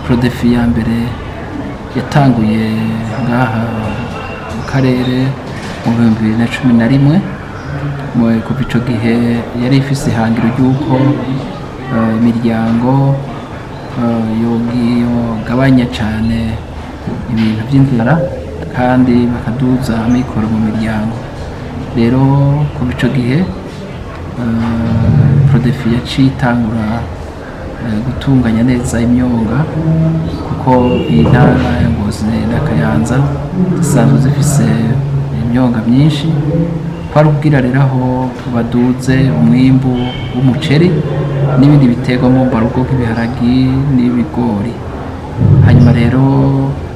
Prodefi ya mbere yatanguye ngaha mu karere mu 2011. Kuva ico gihe yari ifise ihangiro ry'uko imiryango yogabanya cane ibintu vy'inzara kandi bakaduza amikoro mu miryango. Rero kuva ico gihe Prodefi yaciye itangura gutunganya neza imyonga, kuko iyi ntara ya Ngozi na Kayanza zisanzwe zifise imyonga myinshi. Kwari ukubwira rero aho baduze umwimbu w'umuceri n'ibindi biterwa mbumbarugo nk'ibiharagi n'ibigori. Hanyuma rero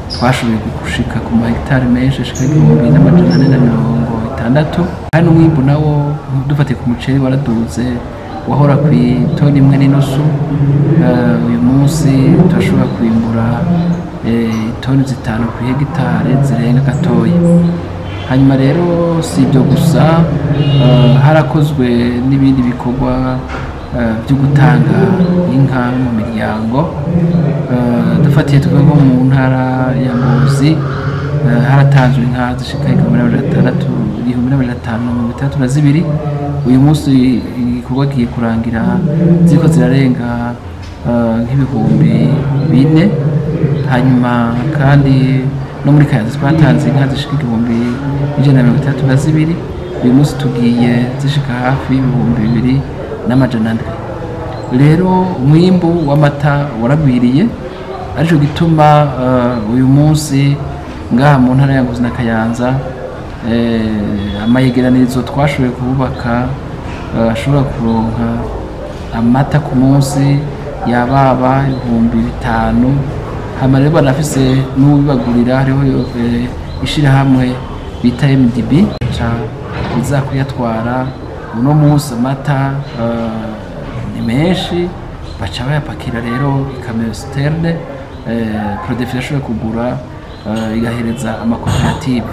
twashoboye gushika ku mahegitari menshi ashika 1460, kandi n'umwimbu nawo dufatiye ku muceri waraduze, wahora ku itoni 1.5, uyu munsi turashobora kwimbura itoni 5 ku hegitari zirenga gatoya. Hanyuma rero si ibyo gusa, harakozwe n'ibindi bikorwa byo gutanga inka mu miryango. Dufatiye tuvuge nko mu ntara ya Ngozi, haratanzwe inka zishika 1600, 1562. Uyu munsi igikorwa kigiye kurangira ziriko zirarenga nk'ibihumbi 4. Hanyuma kandi no muri Kayanza twatanze inka zishika 1162, uyu munsi tugiye zishika hafi 2700. Rero umwimbu w'amata waragwiriye, arico gituma uyu munsi ngaha mu ntara ya Ngozi na Kayanza amayegeranirizo twashoboye kubaka ashobora kuronka amata ku munsi yababa 5000. Hama rero banafise n'uwibagurira, hariho ishirahamwe bita MDB ca iza kuyatwara. Uno munsi amata ni menshi, baca bayapakira rero ikamyo citerne Prodefi yashoboye kugura, igahereza amakoperative.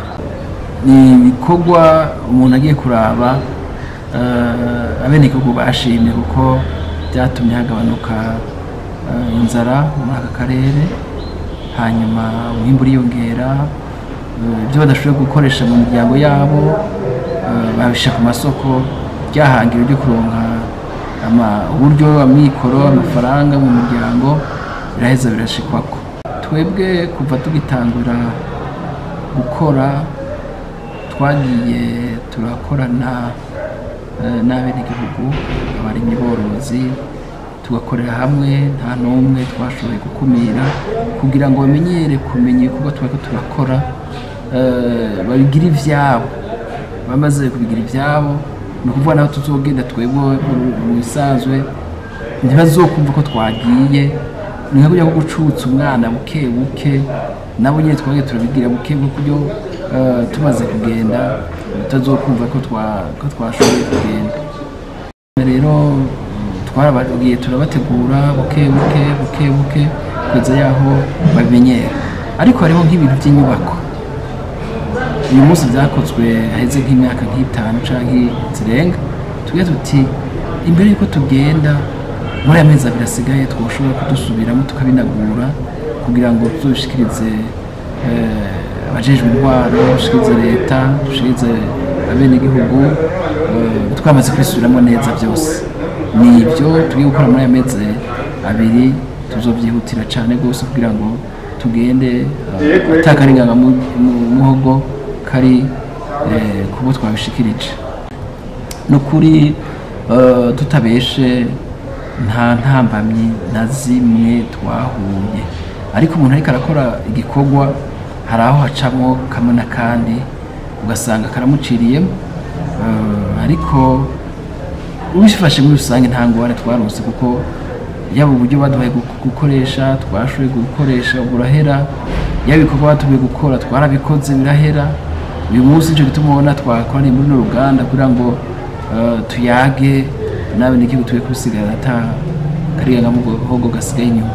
Ni ibikorwa umuntu agiye kuraba abenegihugu bashimye, kuko byatumye hagabanuka inzara muri aka karere, hanyuma umwimbu uriyongera, ibyo badashoboye gukoresha mu miryango yabo babishyira ku masoko. Ryahangiro ryo kuronka uburyo, amikoro, amafaranga mu miryango biraheza birashikwako. Twebwe kuva tugitangura gukora twagiye turakorana n'abenegihugu, abarimyi borozi, tugakorera hamwe, nta n'umwe twashoboye gukumira, kugira ngo bamenyere kumenya ibikorwa tubariko turakora, babigire ivyabo. Bamaze kubigira ivyabo, ni ukuvuga naho tuzogenda twebwe mu bisanzwe ntibazokumva ko twagiye. Ni nka kurya ko gucutsa umwana buke buke, nabo nyene twagiye turabigira buke buke, kuburyo tumaze kugenda batazokumva ko twashoboye kugenda. Rero twarabagiye turabategura buke buke buke buke kugeza yaho babimenyera. Ariko hariho nk'ibintu by'inyubako uyu munsi byakozwe haheze nk'imyaka nk'itanu canke zirenga, tugira tuti imbere yuko tugenda muri aya mezi 2 asigaye twoshobora kudusubiramo tukabinagura, kugira ngo tuzobishikirize abajejwe intwaro, dushikirize leta, dushikirize abenegihugu twamaze kubisubiramo neza byose. Ni ibyo tugiye gukora muri aya mezi 2, tuzobyihutira cyane rwose kugira ngo tugende atakaringanga muhogo kari kubo twabishikirije. Ni ukuri tutabeshe, nta ntambamyi na zimwe twahuye, ariko umuntu ariko arakora igikorwa hari aho hacamwo kamwe n'akandi ugasanga karamuciriyemo, ariko ubifashe muri rusange nta ngorane twaronse, kuko yaba uburyo baduhaye gukoresha twashoboye gukoresha burahera, yaba ibikorwa batubwiye gukora twarabikoze birahera. Uyu munsi nico gituma ubona twakoraniye muri runo ruganda kugira ngo tuyage n'abenegihugu, tube kubisigara ata kariya muhogo gasigaye inyuma.